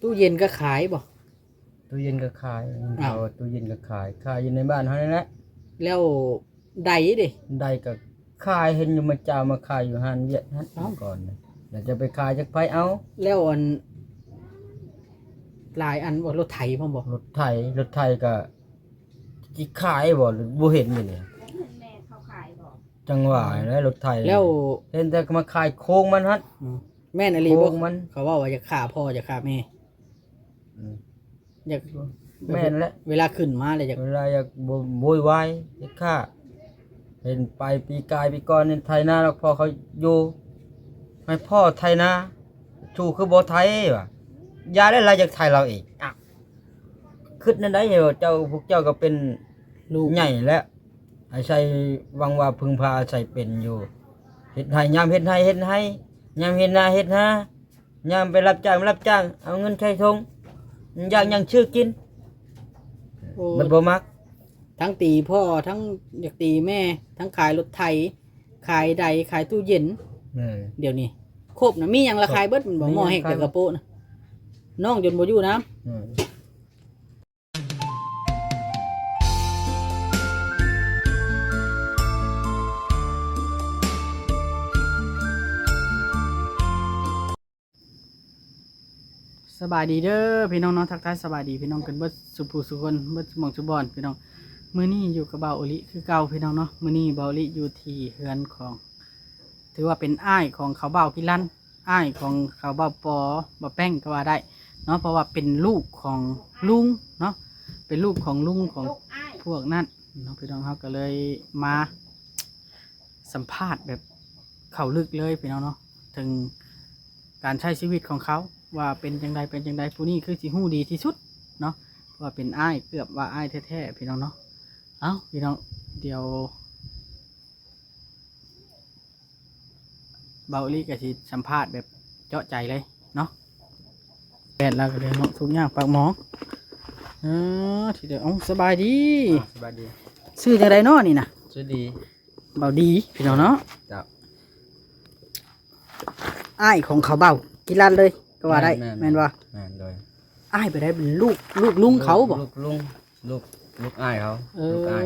ຕູ້ເຢັນກໍຂາຍບໍ່? ຕູ້ເຢັນກໍຂາຍ. ອ້າວ ຕູ້ເຢັນກໍຂາຍ ຂາຍຢູ່ໃນບ້ານເຮົານີ້ແຫຼະ. ແລ້ວໄດ້ເດ? ໄດ້ກໍຂາຍ ເຫັນຢູ່ມາເຈົ້າມາຂາຍຢູ່ຮ້ານວຽດຫັ້ນ ເອົ້າ ກ່ອນນະ ແລ້ວຈະໄປຂາຍຈັກໃຜເອົາ. ແລ້ວອັນ ຫຼາຍອັນບໍ່? ລົດໄຖພ້ອມບໍ່? ລົດໄຖ ລົດໄຖກໍຊິຂາຍບໍ່ ຫຼືບໍ່ເຫັນຢູ່ນີ້? ບໍ່ເຫັນແມ່ເຂົາຂາຍບໍ່? ຈັ່ງວ່າແຫຼະ ລົດໄຖ ແລ້ວເຫັນແຕ່ມາຂາຍໂຄງມັນຫັ້ນ. ອືມ ແມ່ນອີ່ຫຼີບໍ່? ໂຄງມັນ ເຂົາເວົ້າວ່າຢາກຂ້າພໍ່ ຢາກຂ້າແມ່. ອືມ ຢາກ ແມ່ນແຫຼະ ເວລາຂຶ້ນມາແລ້ວຢາກ ເວລາຢາກໂວ ໂວຍວາຍ ຢາກຂ້າ. ເຫັນໄປປີກາຍປີກ່ອນນີ້ ໄຖນາແລ້ວ ພໍ່ເຂົາຢູ່ ໃຫ້ພໍ່ໄຖນາ ຊູຄືບໍ່ໄຖວ່າ ຢ່າແລ້ວ ລາວຢາກໄຖລາວເອງ. ອ້າວ ຄິດແນວໃດ? ເຈົ້າ ພວກເຈົ້າກໍເປັນ ລູກໃຫຍ່ແລ້ວ ອາໄສ ຫວັງວ່າເພິ່ງພາອາໄສເປັນຢູ່ ເຮັດໄຮ່ ຍາມເຮັດໄຮ່ເຮັດໄຮ່ ຍາມເຮັດນາເຮັດນາ ຍາມໄປຮັບຈ້າງ ໄປຮັບຈ້າງ ເອົາເງິນໃສ່ຖົງ ຢາກຫຍັງຊື້ກິນ. ໂອ້ ມັນບໍ່ມັກ ທັງຕີພໍ່ ທັງຢາກຕີແມ່ ທັງຂາຍລົດໄຖ ຂາຍໄດ ຂາຍຕູ້ເຢັນ. ແມ່ນ ດຽວນີ້ຄົບນະ ມີຫຍັງລະຂາຍເບິດແມ່ນບໍ່? ມີຫຍັງຂາຍ ໝໍ້ແຮກ ແຕ່ກະໂປະນະ ນ້ອງຈົນບໍ່ຢູ່ນຳ. ແມ່ນ ສະບາຍດີເດີພີ່ນ້ອງເນາະ ທັກທາຍສະບາຍດີພີ່ນ້ອງກັນເບິດສູ່ຜູ້ສູ່ຄົນ ເບິດສູ່ໝ່ອງສູ່ບ່ອນພີ່ນ້ອງ. ມື້ນີ້ຢູ່ກັບບ່າວໂອລິຄືເກົ່າພີ່ນ້ອງເນາະ. ມື້ນີ້ບ່າວໂອລິຢູ່ທີ່ເຮືອນຂອງ ຖືວ່າເປັນອ້າຍຂອງເຂົາບ່າວກິລັນ ອ້າຍຂອງເຂົາບ່າວປໍ ບ່າວແປ້ງກໍວ່າໄດ້ເນາະ ເພາະວ່າເປັນລູກຂອງລຸງເນາະ ເປັນລູກຂອງລຸງຂອງ ລູກອ້າຍ ພວກນັ້ນເນາະພີ່ນ້ອງ. ເຮົາກໍເລີຍມາສຳພາດແບບເຂົ້າເລິກເລີຍພີ່ນ້ອງເນາະ ເຖິງການໃຊ້ຊີວິດຂອງເຂົາວ່າເປັນຈັ່ງໃດ ເປັນຈັ່ງໃດ. ຜູ້ນີ້ຄືຊິຮູ້ດີທີ່ສຸດເນາະ ເພາະວ່າເປັນອ້າຍ ເກືອບວ່າອ້າຍແທ້ໆ ພີ່ນ້ອງເນາະ. ເອົ້າ ພີ່ນ້ອງ ດຽວ ບ່າວອີ່ຫຼີກໍຊິສຳພາດແບບເຈາະໃຈເລີຍເນາະ. ແປດລາວກໍເລີຍເນາະ ທຸກຍາກປາກໝອງ. ເອີ ທີດຽວ ເອົ້າ ສະບາຍດີ. ອ່າ ສະບາຍດີ. ຊື່ຈັ່ງໃດເນາະນີ້ນະ? ຊື່ດີ. ບ່າວດີ ພີ່ນ້ອງເນາະ. ເຈົ້າ. ອ້າຍຂອງເຂົາບ່າວກິລັນເລີຍກໍວ່າໄດ້. ແມ່ນ ແມ່ນ ແມ່ນບໍ່? ແມ່ນ ໂດຍ. ອ້າຍໄປໄດ້ເປັນລູກ ລູກລຸງເຂົາບໍ່? ລູກ ລູກລຸງ ລູກ ລູກອ້າຍເຂົາ. ເອີ ລູກອ້າຍ.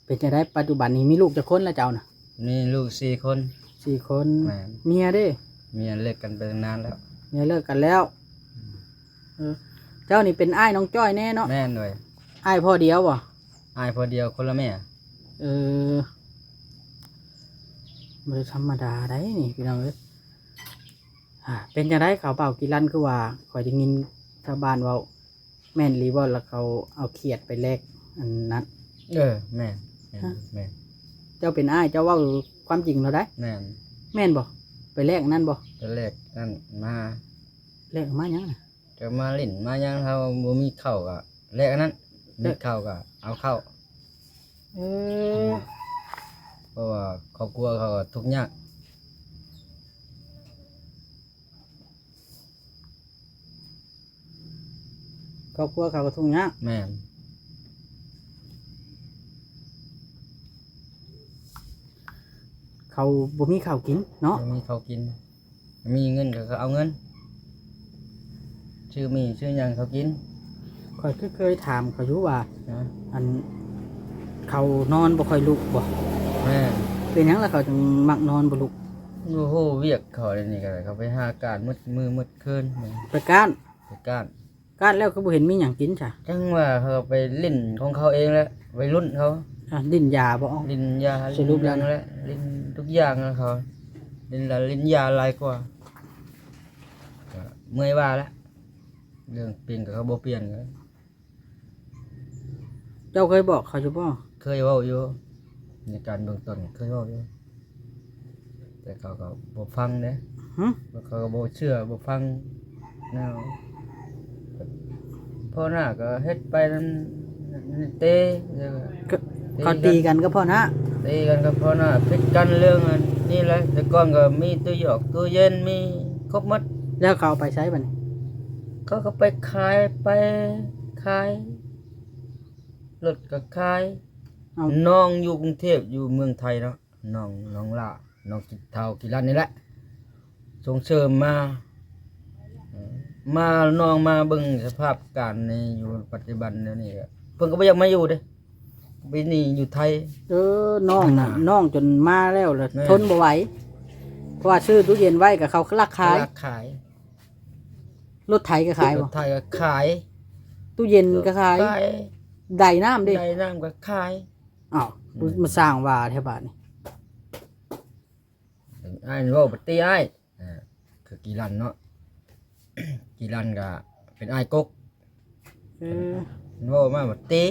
ເປັນຈັ່ງໃດ ປັດຈຸບັນນີ້ມີລູກຈັກຄົນລະເຈົ້ານະ? ມີລູກສີ່ຄົນ. ສີ່ຄົນ. ແມ່ນ. ເມຍເດ້? ເມຍເລີກກັນໄປຕັ້ງນານແລ້ວ. ເມຍເລີກກັນແລ້ວ. ອືມ. ເອີ ເຈົ້ານີ້ເປັນອ້າຍນ້ອງຈ້ອຍແນ່ເນາະ? ແມ່ນເລີຍ. ອ້າຍພໍ່ດຽວບໍ່? ອ້າຍພໍ່ດຽວຄົນລະແມ່. ເອີ ບໍ່ໄດ້ທຳມະດາໃດນີ້ພີ່ນ້ອງເອີຍ. ອ່າ ເປັນຈັ່ງໃດເຂົາບ່າວກິລັນ ຄືວ່າຂ້ອຍໄດ້ຍິນຊາວບ້ານເວົ້າ ແມ່ນອີ່ຫຼີບໍ່ ລະເຂົາເອົາຂຽດໄປແລກອັນນັ້ນ? ເອີ ແມ່ນ ແມ່ນ ຮະ? ແມ່ນ. ເຈົ້າເປັນອ້າຍ ເຈົ້າເວົ້າຄວາມຈິງເທົ່າໃດ? ແມ່ນ. ແມ່ນບໍ່? ໄປແລກອັນນັ້ນບໍ່? ໄປແລກອັນນັ້ນມາ. ແລກມາຫຍັງນະ? ກໍມາຫຼິ້ນມາຫຍັງ ເຮົາບໍ່ມີເຂົ້າກໍແລກອັນນັ້ນ ມີເຂົ້າກໍເອົາເຂົ້າ. ເອີ ເພາະວ່າຄອບຄົວເຂົາກໍທຸກຍາກ. ຄອບຄົວເຂົາກໍທຸກຍາກ. ແມ່ນ. ເຂົາບໍ່ມີເຂົ້າກິນເນາະ. ບໍ່ມີເຂົ້າກິນ. ມີເງິນເຂົາກໍເອົາເງິນ ຊື້ໝີ່ຊື້ຫຍັງເຂົາກິນ. ຂ້ອຍຄືເຄີຍຖາມເຂົາຢູ່ວ່າ ຮະ? ອັນ ເຂົານອນບໍ່ຄ່ອຍລຸກບໍ່? ແມ່ນ. ເປັນຫຍັງລະເຂົາຈຶ່ງມັກນອນບໍ່ລຸກ? ໂອ້ໂຫ ວຽກເຂົາດຽວນີ້ກໍໄດ້ ເຂົາໄປຫາການໝົດມື້ໝົດຄືນ. ໄປການ? ໄປການ. ການແລ້ວຄືບໍ່ເຫັນມີຫຍັງກິນຊະ? ຈັ່ງວ່າເຂົາໄປຫຼິ້ນຂອງເຂົາເອງແຫຼະ ໄວລຸ້ນເຂົາ. ອ່າ ຫຼິ້ນຢາບໍ່? ຫຼິ້ນຢາ ສະຫຼຸບແລ້ວ ຫຼິ້ນຫຍັງແຫຼະ ຫຼິ້ນທຸກຢ່າງນະເຂົາ. ຫຼິ້ນລະຫຼິ້ນຢາຫຼາຍກວ່າ. ກໍເມື່ອຍວ່າແຫຼະ ເລື່ອງປ່ຽນກໍເຂົາບໍ່ປ່ຽນ. ເຈົ້າເຄີຍບອກເຂົາຢູ່ບໍ່? ເຄີຍເວົ້າຢູ່ ໃນການເບື້ອງຕົ້ນເຄີຍເວົ້າຢູ່. ແຕ່ເຂົາກໍບໍ່ຟັງເດ້. ຫຶ? ເຂົາກໍບໍ່ເຊື່ອບໍ່ຟັງແນວ. ພໍ່ໜ້າກໍເຮັດໄປນຳ ເຕະ ເຂົາຕີກັນກັບພໍ່ໜ້າ. ຕີກັນກັບພໍ່ໜ້າ ຜິດກັນເລື່ອງອັນນີ້ແຫຼະ. ແຕ່ກ່ອນກໍມີຕູ້ຢອກຕູ້ເຢັນ ມີຄົບໝົດ. ແລ້ວເຂົາເອົາໄປໃສບັດນີ້? ເຂົາກໍໄປຂາຍ ໄປຂາຍ ລົດກໍຂາຍ. ເອົ້າ ນ້ອງຢູ່ກຸງເທບ ຢູ່ເມືອງໄທເນາະ. ນ້ອງ ນ້ອງຫຼ້າ ນ້ອງກິເທົາກິລັນນີ້ແຫຼະ ສົ່ງເສີມມາ. ມາ ນ້ອງມາເບິ່ງສະພາບການນີ້ຢູ່ປັດຈຸບັນແນວນີ້ ເພິ່ນກໍບໍ່ຢາກມາຢູ່ເດ້ ໄປໜີຢູ່ໄທ. ເອີ ນ້ອງນະ ນ້ອງຈົນມາແລ້ວ ແລ້ວ ແມ່ນ ທົນບໍ່ໄຫວ ເພາະວ່າຊື້ຕູ້ເຢັນໄວ້ກໍເຂົາລັກຂາຍ ເຂົາລັກຂາຍ. ລົດໄຖກໍຂາຍບໍ່? ລົດໄຖກໍຂາຍ ຕູ້ເຢັນກໍຂາຍ ຂາຍ ໄດນ້ຳເດ້? ໄດນ້ຳກໍຂາຍ. ອ້າວ ອືມ ມາສ້າງວ່າແທ້ບາດນີ້. ອ້າຍເວົ້າປະຕິອ້າຍ ອ່າ ຄືກີລັນເນາະ ກີລັນກໍເປັນອ້າຍກົກ. ເອີ ເວົ້າມາວ່າຕິ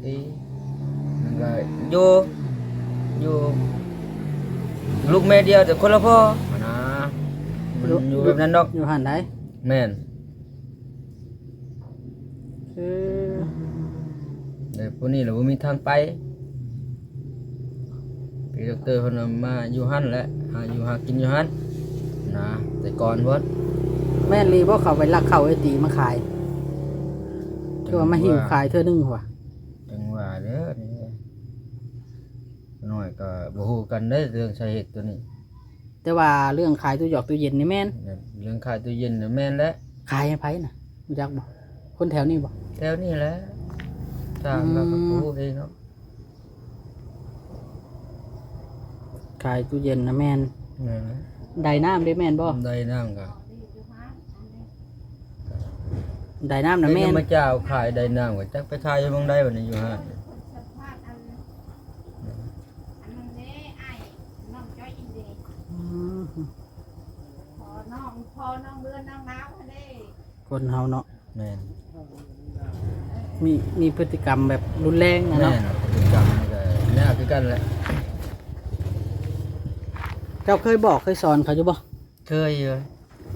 ຕິ ມັນກໍຢູ່ ຢູ່ລູກແມ່ດຽວແຕ່ຄົນລະພໍ່ຫັ້ນນະ ມັນຢູ່ແບບນັ້ນດອກ. ຢູ່ຫັ້ນໃດ? ແມ່ນ. ເອີ ແຕ່ຜູ້ນີ້ລະບໍ່ມີທາງໄປ ພີ່ດັອກເຕີເພິ່ນວ່າມາຢູ່ຫັ້ນແຫຼະ ຫາຢູ່ຫາກິນຢູ່ຫັ້ນນະ ແຕ່ກ່ອນພຸ້ນ. ແມ່ນອີ່ຫຼີບໍ່ ເຂົາໄປລັກເຂົ້າໄອ້ຕີມາຂາຍ ຄືວ່າມາຫິ້ວຂາຍເທື່ອໜຶ່ງຫວາ? ຈັ່ງວ່າເດີ ນ້ອຍກໍບໍ່ຮູ້ກັນເດ້ເລື່ອງສາເຫດຕົວນີ້. ແຕ່ວ່າເລື່ອງຂາຍຕູ້ຢອກຕູ້ເຢັນນີ້ແມ່ນ ເລື່ອງຂາຍຕູ້ເຢັນນີ້ແມ່ນແຫຼະ. ຂາຍໃຫ້ໃຜນະ ຮູ້ຈັກບໍ່? ຄົນແຖວນີ້ບໍ່? ແຖວນີ້ແຫຼະ ທາງ ອືມ ເຮົາກໍຮູ້ເອງເນາະ. ຂາຍຕູ້ເຢັນນະແມ່ນ ແມ່ນແຫຼະ. ໄດນ້ຳເດ້ແມ່ນບໍ່? ໄດນ້ຳກໍ ໄດນ້ຳນະແມ່ນ ມາເຈົ້າຂາຍໄດນ້ຳກໍຈັກໄປຂາຍຢູ່ໝ່ອງໃດບັດນີ້ ຢູ່ຫ້າງ. ອືມ ພໍ່ນ້ອງ ພໍ່ນ້ອງເດືອນ ນ້ອງລາວຫັ້ນເດ້ ຄົນເຮົາເນາະ. ແມ່ນ ມີ ມີພຶດຕິກຳແບບຮຸນແຮງນະເນາະ. ແມ່ນ ພຶດຕິກຳນີ້ກໍຍາກຄືກັນແຫຼະ. ເຈົ້າເຄີຍບອກເຄີຍສອນເຂົາຢູ່ບໍ່? ເຄີຍຢູ່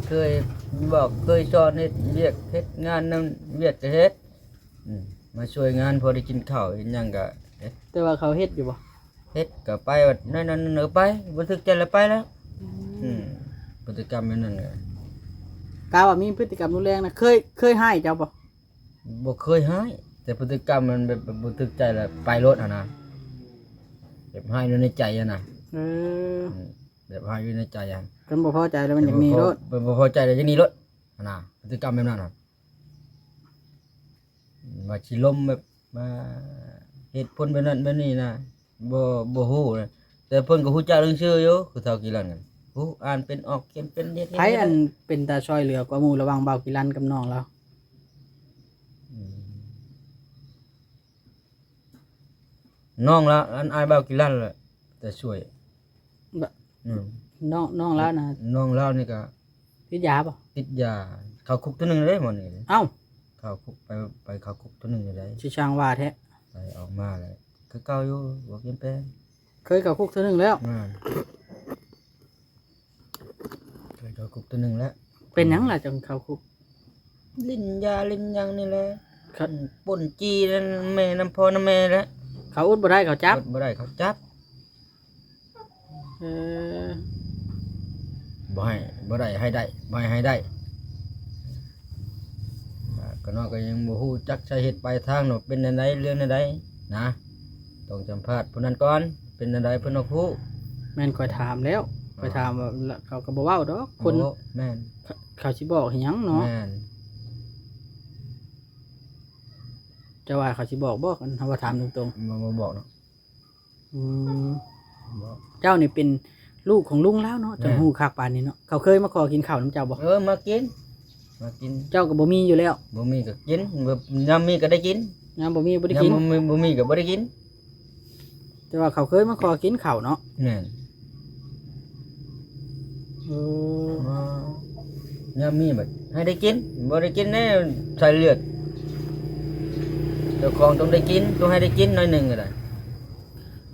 ເຄີຍບອກເຄີຍສອນ ເຮັດວຽກເຮັດງານນຳວຽກກໍເຮັດ ອືມ ມາຊ່ວຍງານພໍໄດ້ກິນເຂົ້າເຮັດຫຍັງກໍເຮັດ. ແຕ່ວ່າເຂົາເຮັດຢູ່ບໍ່? ເຮັດກໍໄປ ແນວນັ້ນແນວໄປ ບໍ່ຖືກໃຈລະໄປແລ້ວ. ອືມ ອືມ ພຶດຕິກຳແບບນັ້ນແຫຼະ. ກະວ່າມີພຶດຕິກຳຮຸນແຮງນະ ເຄີຍ ເຄີຍຮ້າຍເຈົ້າບໍ່? ບໍ່ເຄີຍຮ້າຍ ແຕ່ພຶດຕິກຳມັນແບບ ແບບບໍ່ຖືກໃຈລະໄປໂລດຫັ້ນນະ ແບບຮ້າຍຢູ່ໃນໃຈຫັ້ນນະ. ເອີ ອືມ ແບບຮ້າຍຢູ່ໃນໃຈຫັ້ນ ຄັນບໍ່ພໍໃຈລະມັນຢາກໜີໂລດ ບໍ່ພໍໃຈລະຢາກໜີໂລດຫັ້ນນະ ພຶດຕິກຳແບບນັ້ນນະ. ວ່າຊິລົມແບບວ່າເຫດຜົນແບບນັ້ນແບບນີ້ນະ ບໍ່ ບໍ່ຮູ້ນະ ແຕ່ເພິ່ນກໍຮູ້ຈັກເລື່ອງຊື່ຢູ່ ຄືທ້າວກີລັນຫັ້ນ ຮູ້ອ່ານເປັນ ອອກຂຽນເປັນ ເຮັດ ໃຜອັນເປັນຕາຊ່ອຍເຫຼືອກວ່າໝູ່ລະຫວ່າງບ່າວກີລັນກັບນ້ອງລາວ? ອືມ ນ້ອງລາວ ອັນ ອ້າຍບ່າວກີລັນແຫຼະ ແຕ່ຊ່ວຍ ບະ ອືມ ນ້ອງ ນ້ອງລາວນະ ນ້ອງລາວນີ້ກໍ ຕິດຢາບໍ່? ຕິດຢາ ເຂົ້າຄຸກເທື່ອໜຶ່ງເດ້ໝໍນີ້. ເອົ້າ ເຂົ້າຄຸກ ໄປ ໄປເຂົ້າຄຸກເທື່ອໜຶ່ງເດ້. ຊິຊ່າງວ່າແທ້ ໄປອອກມາແລ້ວຄືເກົ່າຢູ່ ບໍ່ປ່ຽນແປງ. ເຄີຍເຂົ້າຄຸກເທື່ອໜຶ່ງແລ້ວ? ແມ່ນ ເຄີຍເຂົ້າຄຸກເທື່ອໜຶ່ງແລ້ວ. ເປັນຫຍັງລະຈັ່ງເຂົ້າຄຸກ? ຫຼິ້ນຢາຫຼິ້ນຫຍັງນີ້ແຫຼະ ຄັນ ປຸ້ນຈີ່ນຳແມ່ນຳພໍ່ນຳແມ່ແຫຼະ. ເຂົາອົດບໍ່ໄດ້ ເຂົາຈັບ ອົດບໍ່ໄດ້ ເຂົາຈັບ. ເອີ ບໍ່ໃຫ້ ບໍ່ໄດ້ໃຫ້ໄດ້ ບໍ່ໃຫ້ໃຫ້ໄດ້. ກະນ້ອຍກໍຍັງບໍ່ຮູ້ຈັກສາເຫດປາຍທາງວ່າເປັນແນວໃດ ເລື່ອງແນວໃດນະ ຕ້ອງສຳພາດຜູ້ນັ້ນກ່ອນ. ເປັນແນວໃດເພິ່ນອອກຮູ້. ແມ່ນຂ້ອຍຖາມແລ້ວ ຂ້ອຍຖາມວ່າ ເຂົາກໍບໍ່ເວົ້າດອກຄົນ. ແມ່ນ ເຂົາຊິບອກເຮັດຫຍັງເນາະ. ແມ່ນ ເຈົ້າວ່າເຂົາຊິບອກບໍ່ ຄັນເຮົາວ່າຖາມຕົງໆ? ບໍ່ ບໍ່ບອກເນາະ. ອືມ ເຈົ້ານີ້ເປັນລູກຂອງລຸງລາວເນາະ ຈັ່ງຮູ້ຄັກປານນີ້ເນາະ. ເຂົາເຄີຍມາຂໍກິນເຂົ້ານຳເຈົ້າບໍ່? ເອີ ມາກິນ ມາກິນ. ເຈົ້າກໍບໍ່ມີຢູ່ແລ້ວ? ບໍ່ມີກໍກິນ ຍາມມີກໍໄດ້ກິນ ຍາມບໍ່ມີບໍ່ໄດ້ກິນ. ຍາມບໍ່ມີ ບໍ່ມີກໍບໍ່ໄດ້ກິນ. ແຕ່ວ່າເຂົາເຄີຍມາຂໍກິນເຂົ້າເນາະ. ແມ່ນ ເອີ ຍາມມີບັດໃຫ້ໄດ້ກິນ ບໍ່ໄດ້ກິນແນ່ ໃສ່ເລືອດ ເຈົ້າຂອງຕ້ອງໄດ້ກິນ ຕ້ອງໃຫ້ໄດ້ກິນໜ້ອຍໜຶ່ງກໍໄດ້.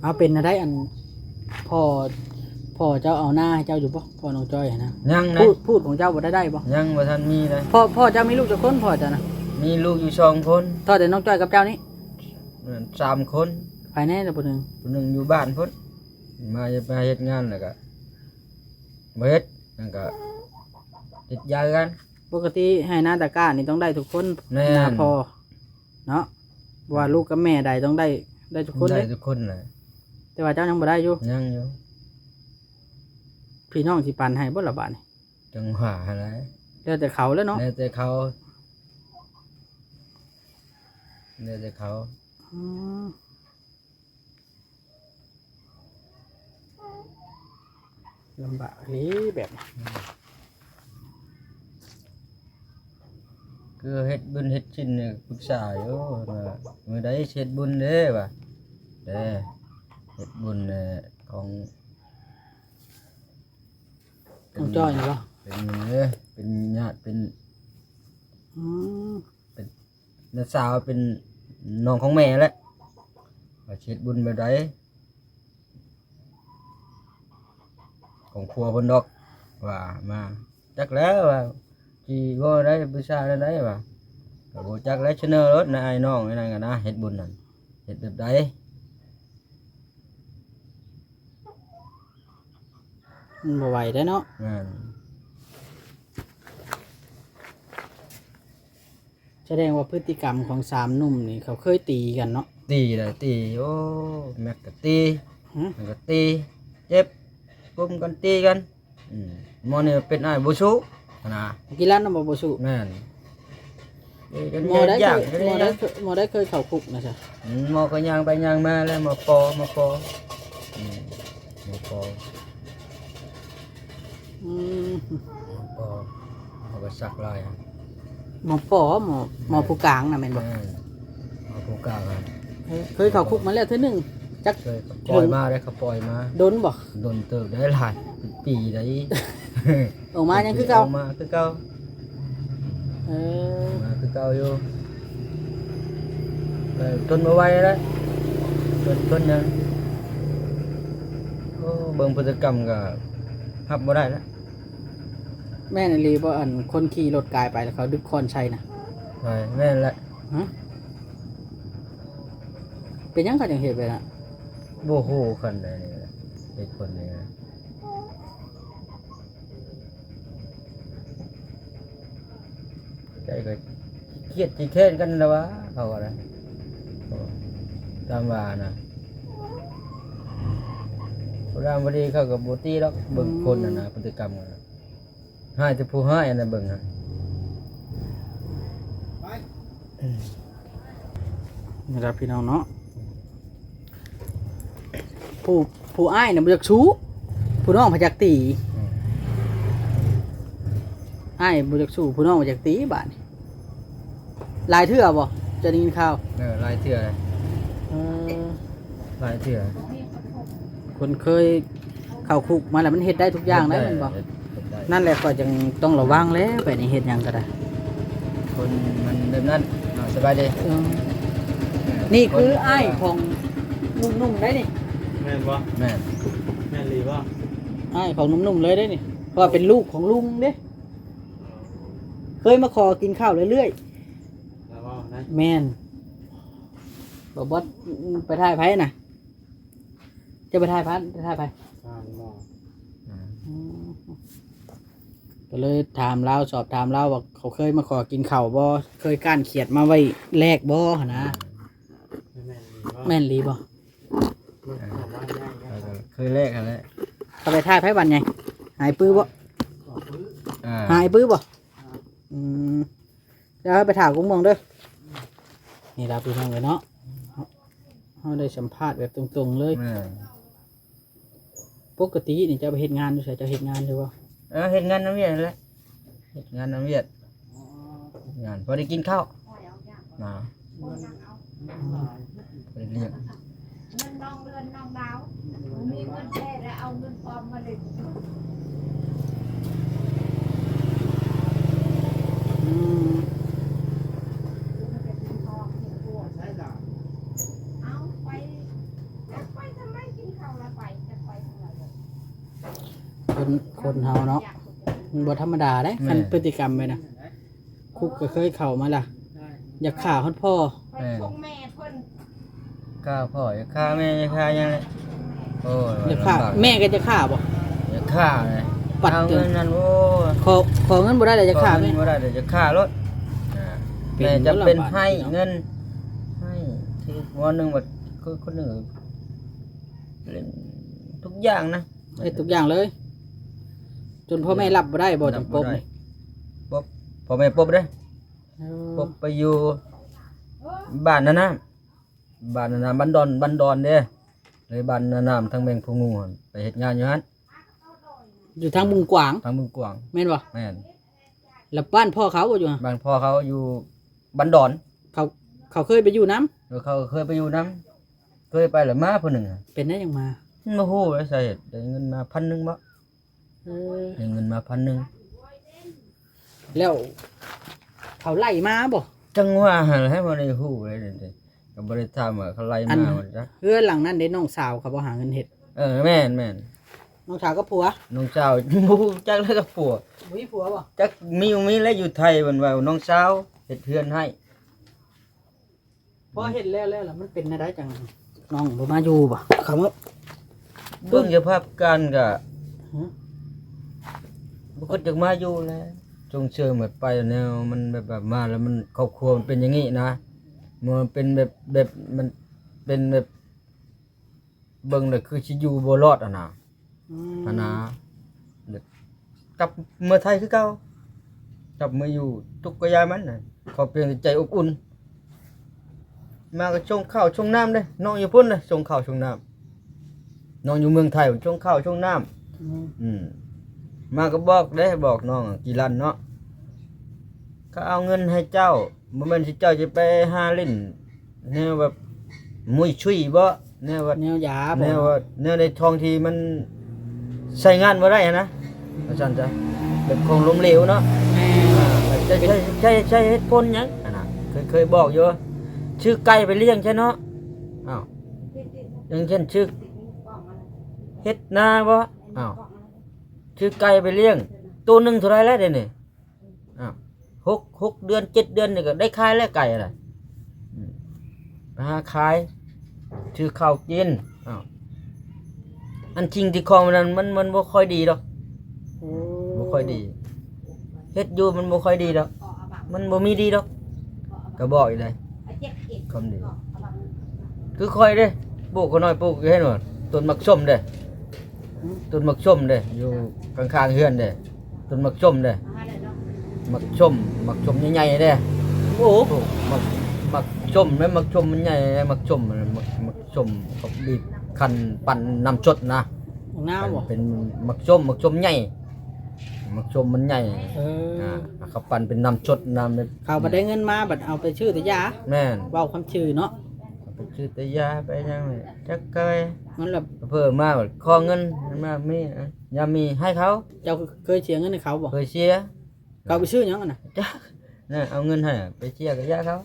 ເອົາ ເປັນແນວໃດ ອັນ ພໍ່ ພໍ່ເຈົ້າເອົານາໃຫ້ເຈົ້າຢູ່ບໍ່? ພໍ່ນ້ອງຈ້ອຍຫັ້ນນະ. ຍັງນະ ພູດ ພູດຂອງເຈົ້າບໍ່ໄດ້ ໄດ້ບໍ່? ຍັງບໍ່ທັນມີເລີຍ. ພໍ່ ພໍ່ເຈົ້າມີລູກຈັກຄົນ ພໍ່ເຈົ້ານະ? ມີລູກຢູ່ສອງຄົນ. ເທົ່າແຕ່ນ້ອງຈ້ອຍກັບເຈົ້ານີ້? ແມ່ນ ສາມຄົນ. ໃຜແນ່ລະຜູ້ໜຶ່ງ? ຜູ້ໜຶ່ງຢູ່ບ້ານພຸ້ນ ມາ ມາເຮັດງານແລ້ວກະບໍ່ເຮັດ ນັ້ນກະຕິດຢາຄືກັນ. ປົກກະຕິໄຮ່ນາຕາກ້ານີ້ຕ້ອງໄດ້ທຸກຄົນ. ແມ່ນ ນາພໍ່ເນາະ ວ່າລູກກັບແມ່ໃດຕ້ອງໄດ້ ໄດ້ທຸກຄົນເດ້ ໄດ້ທຸກຄົນແຫຼະ. ແຕ່ວ່າເຈົ້າຍັງບໍ່ໄດ້ຢູ່? ຍັງຢູ່. ພີ່ນ້ອງຊິປັນໃຫ້ບໍ່ລະບາດນີ້? ຈັ່ງຫວະຫັ້ນແຫຼະ ແລ້ວແຕ່ເຂົາແຫຼະເນາະ ແລ້ວແຕ່ເຂົາ ແລ້ວແຕ່ເຂົາ. ອືມ ລຳບາກເດ້ແບບນີ້ ອືມ ຄືເຮັດບຸນເຮັດສິນນີ້ປຶກສາຢູ່ວ່າ ມື້ໃດຊິເຮັດບຸນເດ້ວ່າ ເດ້ ເຮັດບຸນແຫຼະ ຂອງ ຂອງຈ້ອຍນີ້ບໍ່? ເປັນເອີ ເປັນຍາດ ເປັນ ອືມ ເປັນນ້າສາວ ເປັນນ້ອງຂອງແມ່ແຫຼະ ວ່າຊິເຮັດບຸນແບບໃດ ຂອງຜົວເພິ່ນດອກ ວ່າມາ ຈັກແລ້ວວ່າ ຊິເວົ້າໃດ ປຶກສາແນວໃດວ່າ ກໍບໍ່ຈັກແລ້ວ ສະເໜີໂລດນະ ອ້າຍນ້ອງ ອັນນັ້ນກໍນະ ເຮັດບຸນນັ້ນ ເຮັດແບບໃດ? ມັນບໍ່ໄຫວໄດ໋ເນາະ ແມ່ນ ສະແດງວ່າພຶດຕິກຳຂອງສາມໜຸ່ມນີ້ ເຂົາເຄີຍຕີກັນເນາະ ຕີແຫຼະ ຕີ ໂອ້ ແມັກກໍຕີ ຫື ມັນກໍຕີ ເຈັບ ກຸມກັນຕີກັນ ອືມ ໝໍນີ້ເປັນອ້າຍບໍ່ສູ້ຫັ້ນນະ ກິນເຫຼົ້ານຳບໍ່ ບໍ່ສູ້ ແມ່ນ ເອີ ກັນ ໝໍໄດ້ ຢາກ ເຄີຍ ຢາກ ໝໍໄດ້ ຢາກ ເຄີຍ ໝໍໄດ້ເຄີຍເຂົ້າຄຸກນະຊະ ອືມ ໝໍກໍຍ່າງໄປຍ່າງມາແລ້ວ ໝໍປໍ ໝໍປໍ ອືມ ໝໍປໍ ອືມ ໝໍປໍ ເຂົາກໍສັກຫຼາຍ ໝໍປໍ ໝໍ ໝໍຜູ້ກາງນະແມ່ນບໍ່? ແມ່ນ ໝໍຜູ້ກາງ ເອີ ເຄີຍເຂົ້າຄຸກມາແລ້ວເທື່ອໜຶ່ງ ຈັກ ເຄີຍ ເຂົາປ່ອຍມາເດ້ ເຂົາປ່ອຍມາ ດົນບໍ່? ດົນເຕີບໄດ້ ຫຼາຍເປັນປີໄດ້ ອອກມາຍັງຄືເກົ່າ ອອກມາຄືເກົ່າ ເອີ ອອກມາຄືເກົ່າຢູ່ ເອີ ທົນບໍ່ໄຫວແລ້ວ ທົນ ທົນຫຍັງ ໂອ້ ເບິ່ງພຶດຕິກຳກໍຮັບບໍ່ໄດ້ແລ້ວ ແມ່ນອີ່ຫຼີບໍ່? ອັນຄົນຂີ່ລົດກາຍໄປ ແລ້ວເຂົາດຶກຄ້ອນໃສ່ນະ ແມ່ນແຫຼະ ຫະ ເປັນຫຍັງເຂົາຈັ່ງເຮັດແບບນັ້ນ? ບໍ່ຮູ້ຄືກັນເດ ເຫດຜົນນີ້ນະ ໃຈກໍຂີ້ຄຽດຂີ້ແຄ້ນກັນລະວ່າ ເຂົາວ່ານະ ຕາມວ່ານະ ຜູ້ດຳບໍ່ດີເຂົາກໍບໍ່ຕີດອກ ເບິ່ງຄົນຫັ້ນນະ ອືມ ພຶດຕິກຳຫັ້ນນະ ຮ້າຍແຕ່ຜູ້ຮ້າຍອັນນັ້ນເບິ່ງຫັ້ນ ນີ້ລະພີ່ນ້ອງເນາະ ຜູ້ ຜູ້ອ້າຍນະບໍ່ຢາກສູ້ ຜູ້ນ້ອງພະຢາກຕີ ອືມ ອ້າຍບໍ່ຢາກສູ້ ຜູ້ນ້ອງພະຢາກຕີ ບາດນີ້ ຫຼາຍເທື່ອບໍ່? ຈະໄດ້ຍິນຂ່າວ ເອີ ຫຼາຍເທື່ອ ເອີ ຫຼາຍເທື່ອ ຄົນເຄີຍເຂົ້າຄຸກມາແລ້ວ ມັນເຮັດໄດ້ທຸກຢ່າງໄດ໋ ເຮັດໄດ້ ແມ່ນບໍ່? ເຮັດໄດ້ ນັ້ນແຫຼະ ຂ້ອຍຈຶ່ງຕ້ອງລະວັງແລ້ວ ໄປນີ້ເຮັດຫຍັງກໍໄດ້ ຄົນມັນແບບນັ້ນເນາະ ສະບາຍດີ ເອີ ນີ້ຄືອ້າຍຂອງໜຸ່ມໆໄດ໋ນີ້ ແມ່ນບໍ່? ແມ່ນ ແມ່ນອີ່ຫຼີບໍ່? ອ້າຍຂອງໜຸ່ມໆເລີຍເດ້ນີ້ ເພາະວ່າເປັນລູກຂອງລຸງເດ້ ເຄີຍມາຂໍກິນເຂົ້າເລື້ອຍໆ ລະເວົ້ານະ ແມ່ນ ບໍ່ ບໍ່ ໄປຖ່າຍໃຜນະ? ຈະໄປຖ່າຍໃຜ? ໄປຖ່າຍໃຜ? ທ່ານໝໍ ອືມ ອືມ ກໍເລີຍຖາມລາວ ສອບຖາມລາວວ່າເຂົາເຄີຍມາຂໍກິນເຂົ້າບໍ່? ເຄີຍກ້ານຂຽດມາໄວ້ແລກບໍ່ຫັ້ນນະ? ແມ່ນອີ່ຫຼີບໍ່? ແມ່ນອີ່ຫຼີບໍ່? ເອີ ເຄີຍແລກຫັ້ນແຫຼະ ເຂົາໄປຖ່າຍໃຜບາດໃຫຍ່? ຫາຍປືບໍ່? ອ່າ ຫາຍປືບໍ່? ອືມ ດຽວເຮົາໄປຖ້າກົກໂມງເດີ ນີ້ລະພີ່ນ້ອງເອີຍເນາະ ເຮົາໄດ້ສຳພາດແບບຕົງໆເລີຍ ແມ່ນ ປົກກະຕິນີ້ເຈົ້າໄປເຮັດງານຢູ່ໃສ? ເຈົ້າເຮັດງານຢູ່ບໍ່? ເອີ ເຮັດງານນຳວຽກຫັ້ນແຫຼະ ເຮັດງານນຳວຽກ ເຮັດງານພໍໄດ້ກິນເຂົ້ານະ ອືມ ບໍ່ໄດ້ລ້ຽງ ເງິນນ້ອງເດືອນນ້ອງດາວ ບໍ່ມີເງິນແທ້ແລ້ວເອົາເງິນປອມມາຫຼິ້ນ ອືມ ເອົາໄປ ຈັກໄປທາງໃດ ກິນເຂົ້າລະໄປ ຈັກໄປທາງໃດ ຄົນ ຄົນເຮົາເນາະ ມັນບໍ່ທຳມະດາເດ້ ແມ່ນ ຄັນພຶດຕິກຳໄປນະ ຄຸກກໍເຄີຍເຂົ້າມາລະ ຢາກຂ້າຮອດພໍ່ ໄປ ແມ່ນ ສົ່ງແມ່ເພິ່ນ ຂ້າພໍ່ ຢາກຂ້າແມ່ ຢາກຂ້າຫຍັງແຫຼະ ໂອ້ຍ ຢາກຂ້າ ລຳບາກ ແມ່ກໍຢາກຂ້າບໍ່? ຢາກຂ້າແຫຼະ ປັດ ເອົາເງິນນັ້ນ ໂອ້ຍ ຂໍ ຂໍເງິນບໍ່ໄດ້ລະຢາກຂ້າແມ່ ຂໍເງິນບໍ່ໄດ້ລະຢາກຂ້າໂລດ ອ່າ ເປັນ ແມ່ຈຳເປັນ ລຳບາກ ໃຫ້ເງິນ ໃຫ້ ຄືວ່າໜຶ່ງວ່າ ຄືຄົນໜຶ່ງ ເຮັດທຸກຢ່າງນະ ເຮັດທຸກຢ່າງເລີຍ ຈົນພໍ່ແມ່ ເອີ ຮັບບໍ່ໄດ້ບໍ່ ຈັ່ງປົບນີ້? ປົບ ພໍ່ແມ່ປົບເດ້. ເອີ ປົບໄປຢູ່ບ້ານນັ້ນນະ ບ້ານນັ້ນນະ ບ້ານດອນ ບ້ານດອນເດ້ ເລີຍບ້ານນານາມ ທາງແມງຜູ້ງູຫັ້ນ ໄປເຮັດງານຢູ່ຫັ້ນ ຢູ່ທາງບຶງກວາງ ທາງບຶງກວາງ ແມ່ນບໍ່? ແມ່ນ. ແລ້ວບ້ານພໍ່ເຂົາຢູ່ ບ້ານພໍ່ເຂົາຢູ່ບ້ານດອນ. ເຂົາ ເຂົາເຄີຍໄປຢູ່ນຳ? ເອີ ເຂົາເຄີຍໄປຢູ່ນຳ ເຄີຍໄປແລ້ວມາຜູ້ໜຶ່ງ. ເປັນໄດ້ຫຍັງມາ? ບໍ່ຮູ້ເລີຍສາເຫດ ໄດ້ເງິນມາພັນໜຶ່ງບໍ? ເອີ ໄດ້ເງິນມາພັນໜຶ່ງ ແລ້ວເຂົາໄລ່ມາບໍ່? ຈັ່ງວ່າຫັ້ນແຫຼະ ບໍ່ໄດ້ຮູ້ເລີຍ ກໍບໍ່ໄດ້ຖາມວ່າເຂົາໄລ່ມາບໍ່ຈັກ. ເຮືອນຫຼັງນັ້ນເດ້ ນ້ອງສາວເຂົາບໍ່ຫາເງິນເຮັດ? ເອີ ແມ່ນໆ ນ້ອງສາວກັບຜົວ? ນ້ອງສາວ ບໍ່ຮູ້ຈັກແລ້ວກັບຜົວ ບໍ່ມີຜົວບໍ່? ຈັກມີບໍ່ມີແລ້ວ ຢູ່ໄທເພິ່ນວ່ານ້ອງສາວເຮັດເຮືອນໃຫ້. ພໍເຮັດແລ້ວ ແລ້ວ ແລ້ວມັນເປັນແນວໃດ ຈັ່ງນ້ອງບໍ່ມາຢູ່ບໍ່? ເຂົາມາເບິ່ງສະພາບການກະ ຮະ? ບໍ່ຄິດຢາກມາຢູ່ແລ້ວ ສົ່ງເສີມແບບໄປແນວມັນແບບວ່າມາແລ້ວມັນ ຄອບຄົວມັນເປັນຢ່າງນີ້ນະ ມັນເປັນແບບ ແບບ ມັນເປັນແບບ ເບິ່ງແລ້ວຄືຊິຢູ່ບໍ່ລອດຫັ້ນນະ ອືມ ຫັ້ນນະ. ແລ້ວກັບເມືອໄທຄືເກົ່າ ກັບເມືອຢູ່ ທຸກກະຢ່າມັນນະ ຂໍພຽງແຕ່ໃຈອົບອຸ່ນ. ມາກໍສົ່ງເຂົ້າສົ່ງນ້ຳເດ້ ນ້ອງຢູ່ພຸ້ນນະ ສົ່ງເຂົ້າສົ່ງນ້ຳ ນ້ອງຢູ່ເມືອງໄທສົ່ງເຂົ້າສົ່ງນ້ຳ. ອືມ ອືມ ມາກໍບອກເດ້ ບອກນ້ອງກີລັນເນາະ ເຂົາເອົາເງິນໃຫ້ເຈົ້າ ບໍ່ແມ່ນຊິເຈົ້າຈະໄປຫາຫຼິ້ນແນວແບບມຸ້ຍຊຸຍບໍ? ແນວວ່າ ແນວຢາບໍ? ແນວວ່າ ແນວໃນທ້ອງທີ່ມັນໃຊ້ງານບໍ່ໄດ້ຫັ້ນນະ ວ່າຊັ້ນຊະ ແບບຂອງລົ້ມເຫຼວເນາະ. ແມ່ນ ອ່າ ໃຊ້ ໃຊ້ ໃຊ້ ໃຊ້ເຫດຜົນຫຍັງຫັ້ນນະ ເຄີຍ ເຄີຍບອກຢູ່ ຊື້ໄກ່ໄປລ້ຽງຊະເນາະ. ອ້າວ ຢ່າງເຊັ່ນ ຊື້ເຮັດນາບໍ? ອ້າວ ຊື້ໄກ່ໄປລ້ຽງ ໂຕໜຶ່ງເທົ່າໃດແລ້ວດຽວນີ້? ອ້າວ ຫົກ ຫົກເດືອນ ເຈັດເດືອນນີ້ກໍໄດ້ຂາຍແລ້ວໄກ່ນະ. ອືມ ໄປຫາຂາຍ ຊື້ເຂົ້າກິນ. ອ້າວ ອັນສິ່ງທີ່ຂອງມັນນັ້ນ ມັນ ມັນບໍ່ຄ່ອຍດີດອກ. ໂອ້ ບໍ່ຄ່ອຍດີ ເຮັດຢູ່ມັນບໍ່ຄ່ອຍດີດອກ ມັນບໍ່ມີດີດອກ ກໍບອກອີກເດ້ ຄວາມດີ ຄືຂ້ອຍເດ້ ປູກຂ້ອຍນ້ອຍ ປູກ ເຫັນບໍ່ ຕົ້ນໝາກສົ້ມເດ້ ຕົ້ນໝາກສົ້ມເດ້ ຢູ່ຂ້າງໆເຮືອນເດ້ ຕົ້ນໝາກສົ້ມເດ້ ໝາກສົ້ມ ໝາກສົ້ມໃຫຍ່ໆເດ້. ໂອ້ ໝາກ ໝາກສົ້ມເດ້ ໝາກສົ້ມມັນໃຫຍ່ ໝາກສົ້ມ ໝາກ ໝາກສົ້ມ ເຂົາບີບຄັ້ນປັ້ນນ້ຳສົດນະ. ໝາກນາວບໍ? ເປັນ ເປັນໝາກສົ້ມ ໝາກສົ້ມໃຫຍ່ ໝາກສົ້ມມັນໃຫຍ່. ເອີ ອ່າ ເຂົາປັ້ນເປັນນ້ຳສົດ ນ້ຳແບບ ເຂົາບັດໄດ້ເງິນມາ ບັດເອົາໄປຊື້ແຕ່ຢາ. ແມ່ນ ເວົ້າຄວາມຊື່ເນາະ ເອົາໄປຊື້ແຕ່ຢາ ໄປຫຍັງ ຈັກກະໄປ ມັນລະ ເພິ່ນມາບັດຂໍເງິນ ມາມີ ຍາມມີໃຫ້ເຂົາ. ເຈົ້າເຄີຍເສຍເງິນໃຫ້ເຂົາບໍ? ເຄີຍເສຍ. ເຂົາໄປຊື້ຫຍັງຫັ້ນນະ? ຈັກ ນະ ເອົາເງິນໃຫ້ໄປເສຍກະຢາເຂົາ.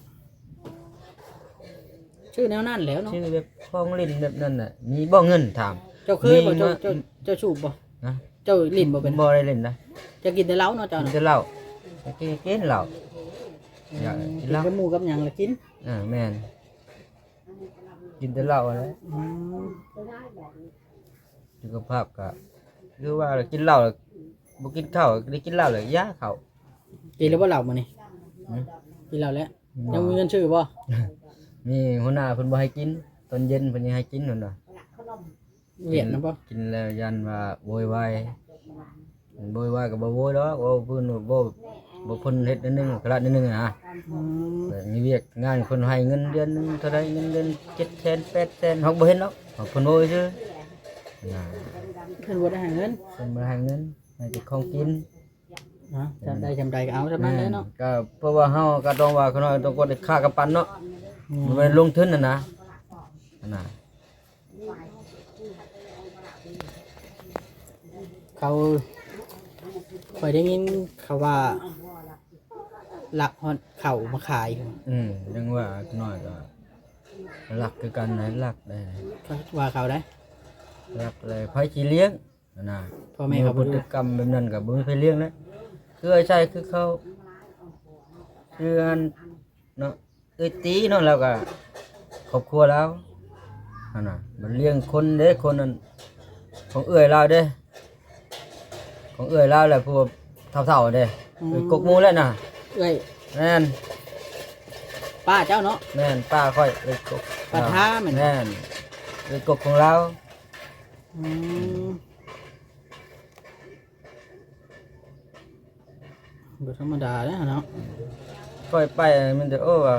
ຊື້ແນວນັ້ນແຫຼ້ວເນາະ ຊື້ແບບຂອງຫຼິ້ນແບບນັ້ນນະ. ມີບໍ່ເງິນ ຖາມ? ເຈົ້າເຄີຍບໍ່? ມີ ເຈົ້າ ເຈົ້າ ເຈົ້າສູບບໍ່? ນະ ເຈົ້າຫຼິ້ນບໍ່ເປັນ? ບໍ່ໄດ້ຫຼິ້ນນະ. ເຈົ້າກິນແຕ່ເຫຼົ້າເນາະ ເຈົ້ານະ? ກິນແຕ່ເຫຼົ້າ ກິນ ກິນເຫຼົ້າ. ອືມ ຢາກກິນເຫຼົ້າ ກັບໝູ່ກັບຫຍັງລະກິນ. ເອີ ແມ່ນ ກິນແຕ່ເຫຼົ້າຫັ້ນແຫຼະ. ອືມ ສຸຂະພາບກະ ຄືວ່າກິນເຫຼົ້າ ບໍ່ກິນເຂົ້າ ໄດ້ກິນເຫຼົ້າແລ້ວຢາເຂົ້າ. ກິນແລ້ວບໍ່ເຫຼົ້າມື້ນີ້? ຫື? ກິນເຫຼົ້າແລ້ວ. ບໍ່ ຍັງມີເງິນຊື້ບໍ່? ມີ ຫົວໜ້າເພິ່ນບໍ່ໃຫ້ກິນ ຕອນເຢັນເພິ່ນຍັງໃຫ້ກິນເພິ່ນວ່າ. ວຽກນະບໍ່? ກິນແລ້ວຢ້ານວ່າໂວຍວາຍ ໂວຍວາຍກໍບໍ່ໂວຍດອກ ເວົ້າພື້ນ ບໍ່ ບໍ່ ເພິ່ນເຮັດໜ້ອຍໜຶ່ງ ພາລະໜ້ອຍໜຶ່ງນະ. ອືມ ມີວຽກງານ ເພິ່ນໃຫ້ເງິນເດືອນໜຶ່ງເທົ່າໃດ ເງິນເດືອນເຈັດແສນ ແປດແສນ ເຮົາບໍ່ເຫັນດອກ ເພິ່ນເວົ້າຊື່ນະ. ເພິ່ນບໍ່ໄດ້ໃຫ້ເງິນ ເພິ່ນບໍ່ໄດ້ໃຫ້ເງິນ ໃຫ້ແຕ່ຂອງກິນ. ເນາະ ຈຳໄດ້ຈຳໄດ້ກໍເອົາຈຳນັ້ນແຫຼະເນາະ. ແມ່ນ ກໍເພາະວ່າເຮົາກໍຕ້ອງວ່າ ຂ້ານ້ອຍຕ້ອງກວດຄ່າກຳປັ່ນເນາະ. ອືມ ມັນລົງທຶນຫັ້ນນະ ຫັ້ນນະ. ເຂົາ ຂ້ອຍໄດ້ຍິນເຂົາວ່າລັກຮອດເຂົ້າມາຂາຍ. ອືມ ຍັງວ່ານ້ອຍກໍລັກຄືກັນນະ ລັກໄດ້ ວ່າເຂົາໄດ້ ລັກໄດ້ ໃຜຊິລ້ຽງຫັ້ນນະ. ພໍ່ແມ່ເຂົາບໍ່ ພຶດຕິກຳແບບນັ້ນກໍບໍ່ມີໃຜລ້ຽງແລ້ວ ຄືອ້າຍຊາຍຄືເຂົາ ຄືອັນ ເນາະ ເອື້ອຍຕີເນາະ ລາວກະຄອບຄົວລາວຫັ້ນນະ ມັນລ້ຽງຄົນເດ້ ຄົນນັ້ນຂອງເອື້ອຍລາວເດ້ ຂອງເອື້ອຍລາວແຫຼະ ຜູ້ເຖົ້າໆເດ້. ອືມ ເອື້ອຍກົກໝູແຫຼະນະ. ເອື້ອຍ ແມ່ນ ປ້າເຈົ້າເນາະ. ແມ່ນ ປ້າຂ້ອຍ ເອື້ອຍກົກ ປ້າທາແມ່ນ. ແມ່ນ ເອື້ອຍກົກຂອງລາວ. ອືມ ອືມ. ບໍ່ທຳມະດາເດ້ເນາະ. ຂ້ອຍໄປມັນຈະ ໂອ້ ວ່າ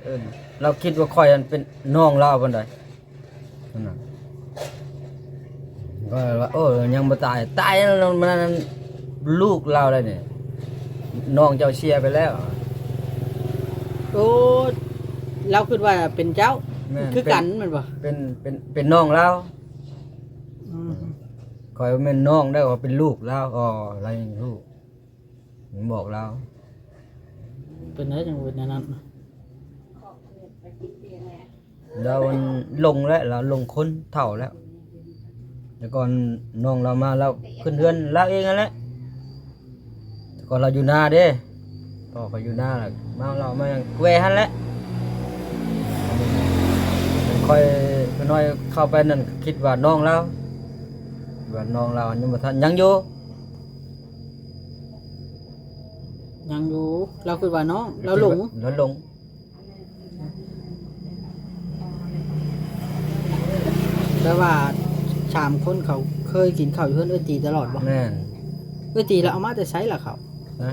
ເອີ ລາວຄິດວ່າຂ້ອຍຫັ້ນເປັນນ້ອງລາວປານໃດ. ນັ້ນນະ ກໍວ່າ ໂອ້ ຍັງບໍ່ຕາຍ ຕາຍແລ້ວ ມັນລູກລາວໄດ໋ນີ້ ນ້ອງເຈົ້າເສຍໄປແລ້ວ. ໂອ້ ລາວຄິດວ່າເປັນເຈົ້າ ແມ່ນ ຄືກັນແມ່ນບໍ່? ເປັນ ເປັນ ເປັນນ້ອງລາວ. ອືມ ຂ້ອຍບໍ່ແມ່ນນ້ອງເດ້ ຂ້ອຍເປັນລູກລາວ. ອໍ ລາວຍັງຮູ້ ມັນບອກລາວ. ເປັນໄດຈັ່ງເປັນແນວນັ້ນ? ລາວມັນຫຼົງແລ້ວ ລາວຫຼົງຄົນເຖົ້າແລ້ວ. ແຕ່ກ່ອນນ້ອງລາວມາ ລາວຂຶ້ນເຮືອນລາວເອງຫັ້ນແຫຼະ. ແຕ່ກ່ອນລາວຢູ່ນາເດ້ ພໍ່ຂ້ອຍຢູ່ນາ ລະມາ ລາວມາແກວ່ຫັ້ນແຫຼະ. ຂ້ອຍ ຂ້ອຍນ້ອຍເຂົ້າໄປນັ້ນ ຄິດວ່ານ້ອງລາວ ວ່ານ້ອງລາວຍັງບໍ່ທັນ ຍັງຢູ່ ຍັງຢູ່. ລາວຄິດວ່ານ້ອງ ລາວຫຼົງ ລາວຫຼົງ. ແປວ່າສາມຄົນເຂົາເຄີຍກິນເຂົ້າຢູ່ເຮືອນເອື້ອຍຕີຕະຫຼອດບໍ່? ແມ່ນ. ເອື້ອຍຕີລາວເອົາມາແຕ່ໃສລະເຂົ້າ? ຮະ?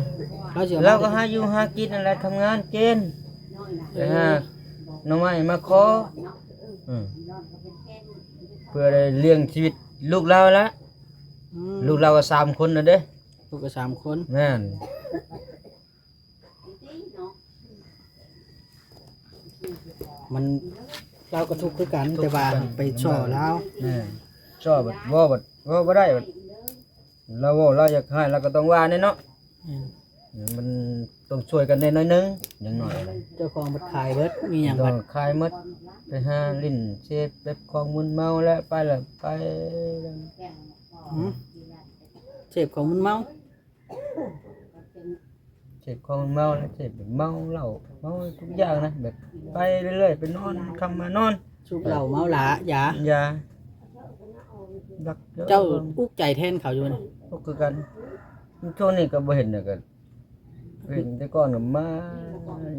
ລາວຊິເອົາມາ ລາວກໍຫາຢູ່ຫາກິນນັ້ນແຫຼະ ທຳງານເກັນ ເອີ ໄປຫາໜໍ່ໄມ້ມາຂໍ ອືມ ເພື່ອໄດ້ລ້ຽງຊີວິດລູກລາວລະ. ອືມ ລູກລາວກໍສາມຄົນນະເດ້. ລູກກໍສາມຄົນ. ແມ່ນ. ມັນ ລາວກໍທຸກຄືກັນ ທຸກຄືກັນ ແຕ່ວ່າໄປສໍ້ລາວ. ແມ່ນ. ສໍ້ບັດ ເວົ້າບັດ ເວົ້າບໍ່ໄດ້ບັດ ລາວເວົ້າລາວຢາກຮ້າຍ ລາວກໍຕ້ອງວ່າແດ່ເນາະ. ແມ່ນ. ມັນຕ້ອງຊ່ວຍກັນແດ່ໜ້ອຍໜຶ່ງ ຢ່າງໜ້ອຍນະ. ເຈົ້າຂອງບັດຂາຍເບິດ ມີຫຍັງບັດ ຂາຍໝົດ ໄປຫາຫຼິ້ນເສບແບບຂອງມຶນເມົາແລ້ວ ໄປແລ້ວ ໄປ. ຫືມ? ເສບຂອງມຶນເມົາ? ເສບຂອງເມົານະ ເສບເມົາເຫຼົ້າ ເມົາທຸກຢ່າງນະ ແບບໄປເລື້ອຍໆ ໄປນອນຄ່ຳມານອນ ສູບເຫຼົ້າເມົາຫຼ້າ ຢາ ຢາ ເຈົ້າອຸກໃຈແທນເຂົາຢູ່ນະ. ອຸກຄືກັນ ຊ່ວງນີ້ກໍບໍ່ເຫັນນະ ກໍເຫັນແຕ່ກ່ອນກໍມາ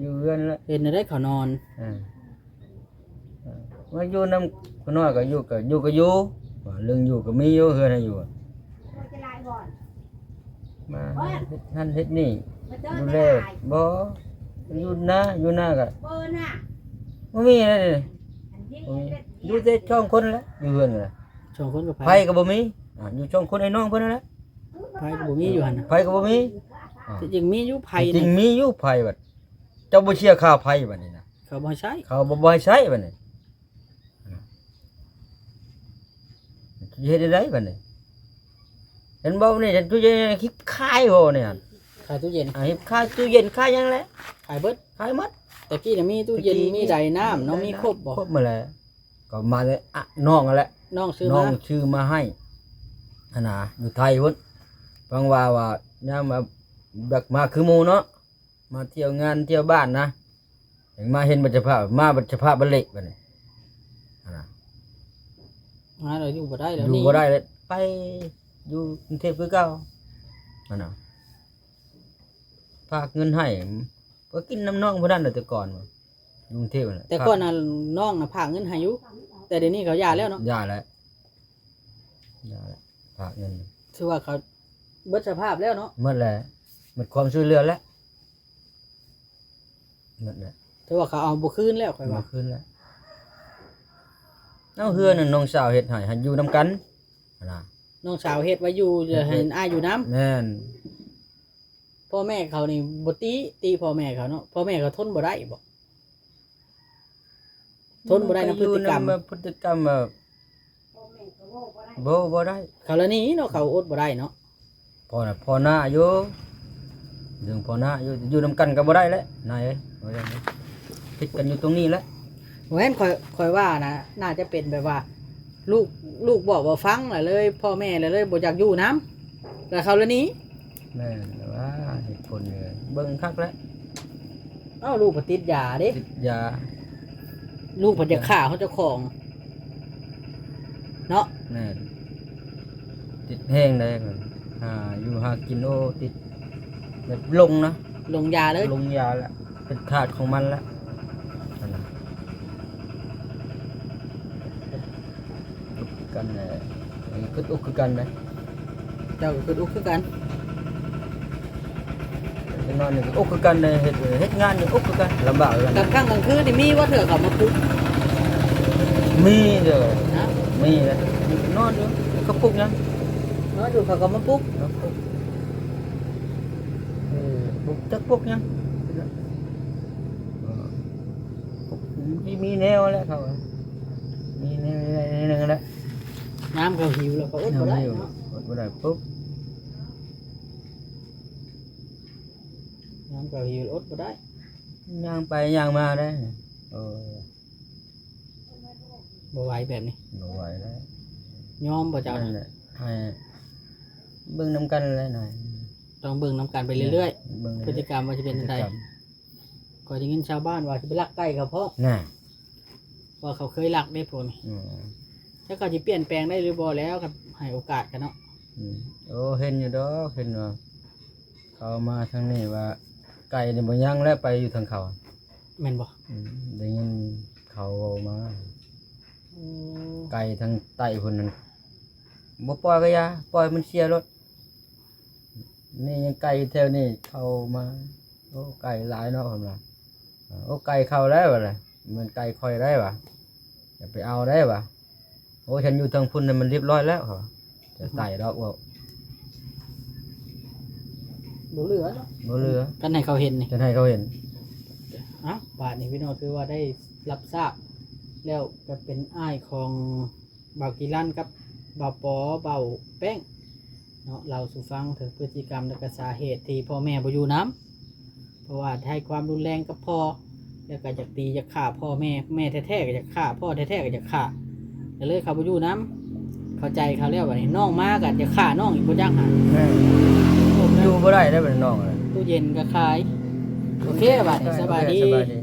ຢູ່ເຮືອນລະ ເຫັນໄດ້ເຂົານອນ. ເອີ. ມາຢູ່ນຳຂະນ້ອຍກໍຢູ່ ກໍຢູ່ ກໍຢູ່ ວ່າເລື່ອງຢູ່ກໍມີຢູ່ ເຮືອນໃຫ້ຢູ່ ມາເຮັດຫັ້ນເຮັດນີ້ ດູແລ ບໍ່ ຢູ່ນາ ຢູ່ນາກໍບໍ່ມີແລ້ວນີ້ ບໍ່ມີ ຢູ່ແຕ່ສອງຄົນແຫຼະ ຢູ່ເຮືອນນະ. ສອງຄົນກັບໃຜ? ໃຜກໍບໍ່ມີ ອ່າ ຢູ່ສອງຄົນ ໄອ້ນ້ອງເພິ່ນນັ້ນແຫຼະ. ໃຜກໍບໍ່ມີຢູ່ຫັ້ນນະ ໃຜກໍບໍ່ມີ ອ່າ ທີ່ຈິງມີຢູ່ໃຜ ທີ່ຈິງມີຢູ່ໃຜ ບັດເຈົ້າບໍ່ເສຍຄ່າໃຜ ບັດນີ້ນະ ເຂົາບໍ່ໃຫ້ໃຊ້ ເຂົາບໍ່ ບໍ່ໃຫ້ໃຊ້ ບັດນີ້. ເຮັດແນວໃດບັດນີ້? ເຫັນບໍ່ນີ້ ຕູ້ເຢັນ ຄລິບຂາຍບໍ່ນີ້? ຂາຍຕູ້ເຢັນ ອ່າ ຄລິບຂາຍຕູ້ເຢັນ ຂາຍຫຍັງແຫຼະ ຂາຍເບິດ ຂາຍໝົດ. ແຕ່ກີ້ນະມີຕູ້ເຢັນ ແຕ່ກີ້ ມີໄດນ້ຳເນາະ ມີຄົບບໍ່? ຄົບໝົດແຫຼະ ກໍມາແຕ່ ອ່ະ ນ້ອງຫັ້ນແຫຼະ ນ້ອງຊື້ມາ ນ້ອງຊື້ມາໃຫ້ຫັ້ນນະ ຢູ່ໄທພຸ້ນ. ຟັງວ່າ ວ່າຍາມວ່າ ຢາກມາຄືໝູ່ເນາະ ມາທ່ຽວງານທ່ຽວບ້ານນະ ມາເຫັນບັດສະພາບ ມາບັດສະພາບບັດເລະບັດນີ້ຫັ້ນນະ ມາແລ້ວຢູ່ບໍ່ໄດ້ແລ້ວ ຢູ່ບໍ່ໄດ້ແລ້ວ ໄປຢູ່ກຸງເທບຄືເກົ່າຫັ້ນນະ. ຝາກເງິນໃຫ້ ກໍກິນນຳນ້ອງຜູ້ນັ້ນແຫຼະ ແຕ່ກ່ອນຢູ່ກຸງເທບຫັ້ນແຫຼະ. ແຕ່ກ່ອນນະ ນ້ອງນະຝາກເງິນໃຫ້ຢູ່ ແຕ່ດຽວນີ້ເຂົາຢ່າແລ້ວເນາະ ຢ່າແລ້ວ ຢ່າແລ້ວ ຝາກເງິນ ຖືວ່າເຂົາເບິດສະພາບແລ້ວເນາະ ໝົດແລ້ວ ໝົດຄວາມຊ່ວຍເຫຼືອແລ້ວ ໝົດແລ້ວ ຖືວ່າເຂົາເອົາບໍ່ຄືນແລ້ວ ຂ້ອຍວ່າບໍ່ຄືນແລ້ວ. ເອົາ ເຮືອນນັ້ນນ້ອງສາວເຮັດໃຫ້ ໃຫ້ຢູ່ນຳກັນຫັ້ນນະ ນ້ອງສາວເຮັດໄວ້ຢູ່ ໃຫ້ອ້າຍຢູ່ນຳ ແມ່ນ. ພໍ່ແມ່ເຂົານີ້ບໍ່ຕິ ຕິພໍ່ແມ່ເຂົາເນາະ ພໍ່ແມ່ເຂົາທົນບໍ່ໄດ້ບໍ່? ທົນບໍ່ໄດ້ນຳພຶດຕິກຳ ມັນກໍຢູ່ນຳ ເອີ ພຶດຕິກຳ ເອີ ບໍ່ ບໍ່ໄດ້ ເຂົາລະໜີເນາະ ເຂົາອົດບໍ່ໄດ້ເນາະ. ພໍນະ ພໍໜ້າຢູ່ ເລື່ອງພໍໜ້າຢູ່ ຢູ່ນຳກັນກໍບໍ່ໄດ້ແຫຼະ ນາຍເອີຍ ຜິດກັນຢູ່ຕົງນີ້ແຫຼະ. ບໍ່ແມ່ນ ຂ້ອຍ ຂ້ອຍວ່ານະ ໜ້າຈະເປັນແບບວ່າ ລູກ ລູກບອກບໍ່ຟັງລະເລີຍ ພໍ່ແມ່ລະເລີຍບໍ່ຢາກຢູ່ນຳ ລະເຂົາລະໜີ. ແມ່ນລະວ່າ ເຫດຜົນນີ້ເບິ່ງຄັກແລ້ວ. ເອົ້າ ລູກເພິ່ນຕິດຢາເດ້ ຕິດຢາ ລູກເພິ່ນຢາກຂ້າເຮົາເຈົ້າຂອງເນາະ. ແມ່ນ ຕິດແຮງໃດ ຫາຢູ່ຫາກິນ ໂອ້ ຕິດແບບຫຼົງນະ ຫຼົງຢາເລີຍ ຫຼົງຢາແລ້ວ ເປັນທາດຂອງມັນແລ້ວ ຫັ້ນນະ. ກັນແຫຼະ ເອີ ຄິດອຸກຄືກັນນະ ເຈົ້າກໍຄິດອຸກຄືກັນ. ນອນນີ້ກໍອົກຄືກັນເດ້ ເຮັດ ເຮັດງານນີ້ອົກຄືກັນ ລຳບາກຄືກັນ. ກາງຄ່ຳກາງຄືນນີ້ມີບໍ່ ເທື່ອເຂົາມາປຸກ? ມີເດີ ຮະ? ມີແຫຼະ ນອນຢູ່ ເຂົາປຸກຫຍັງ? ນອນຢູ່ເຂົາກໍມາປຸກ. ມາປຸກ ເອີ ປຸກ ຈັກປຸກຫຍັງ? ເອີ ປຸກ ມີ ມີແນວແຫຼະເຂົາ ມີແນວໜຶ່ງແຫຼະ. ຍາມເຂົາຫິວແລ້ວກໍອົດບໍ່ໄດ້ເນາະ ອົດບໍ່ໄດ້ປຸກ. ຍາມເຂົາຫິວອົດບໍ່ໄດ້ ຍ່າງໄປຍ່າງມາໄດ້. ໂອ້ຍ ບໍ່ໄຫວແບບນີ້ ບໍ່ໄຫວແລ້ວ. ຍອມບໍ່ເຈົ້າ? ນັ້ນແຫຼະ ໃຫ້ເບິ່ງນຳກັນແຫຼະນາຍ ຕ້ອງເບິ່ງນຳກັນໄປເລື້ອຍໆ ເບິ່ງເລື້ອຍໆ ພຶດຕິກຳວ່າຊິເປັນຈັ່ງໃດ. ຂ້ອຍໄດ້ຍິນຊາວບ້ານວ່າຊິໄປລັກໄກ່ເຂົາພ້ອມ ນະ ວ່າເຂົາເຄີຍລັກເດ້ພວກນີ້. ອືມ ຈັກເຂົາຊິປ່ຽນແປງໄດ້ຫຼືບໍ່ແລ້ວ ໃຫ້ໂອກາດກັນເນາະ. ອືມ ໂອ້ ເຫັນຢູ່ດອກ ເຫັນວ່າເຂົາມາທາງນີ້ວ່າໄກ່ນີ້ບໍ່ຍັງແລ້ວ ໄປຢູ່ທາງເຂົາ ແມ່ນບໍ່? ອືມ ໄດ້ຍິນເຂົາເວົ້າມາ. ໂອ້ ໄກ່ທາງໃຕ້ພຸ້ນນັ້ນ ບໍ່ປ່ອຍກໍຢ່າ ປ່ອຍມັນເສຍໂລດ. ນີ້ຍັງໄກ່ຢູ່ແຖວນີ້ເຂົ້າມາ ໂອ້ ໄກ່ຫຼາຍເນາະ ເພິ່ນວ່າ. ໂອ້ ໄກ່ເຂົາແລ້ວວ່າແຫຼະ ແມ່ນໄກ່ຂ້ອຍໄດ໋ວ່າ ຢ່າໄປເອົາໄດ໋ວ່າ. ໂອ້ ຄັນຢູ່ທາງພຸ້ນນະມັນລຽບຮ້ອຍແລ້ວ ເຂົາວ່າ ຈະໄຕ່ດອກ ເວົ້າ ບໍ່ເຫຼືອເນາະ ບໍ່ເຫຼືອ ຄັນໃຫ້ເຂົາເຫັນນີ້ ຄັນໃຫ້ເຂົາເຫັນ. ເອົ້າ ບາດນີ້ພີ່ນ້ອງຖືວ່າໄດ້ຮັບຊາບແລ້ວ ກໍເປັນອ້າຍຂອງ ບ່າວກີລັນກັບບ່າວປອ ບ່າວແປ້ງເນາະ ເລົ່າສູ່ຟັງເຖິງພຶດຕິກຳ ແລະກະສາເຫດທີ່ພໍ່ແມ່ບໍ່ຢູ່ນຳ ເພາະວ່າໃຊ້ຄວາມຮຸນແຮງກັບພໍ່ ແລ້ວກະຢາກຕີຢາກຂ້າພໍ່ແມ່ ແມ່ແທ້ໆກໍຢາກຂ້າ ພໍ່ແທ້ໆກໍຢາກຂ້າ ກໍເລີຍເຂົາບໍ່ຢູ່ນຳ. ເຂົ້າໃຈເຂົາແລ້ວ ບາດນີ້ນ້ອງມາກໍຢາກຂ້ານ້ອງອີກບໍ່ຈັກຫາ ແມ່ນ ຢູ່ບໍ່ໄດ້ໄດ໋ ບາດນີ້ນ້ອງ ຕູ້ເຢັນກໍຂາຍ. ໂອເຄ ບາດນີ້ ສະບາຍດີ ສະບາຍດີ.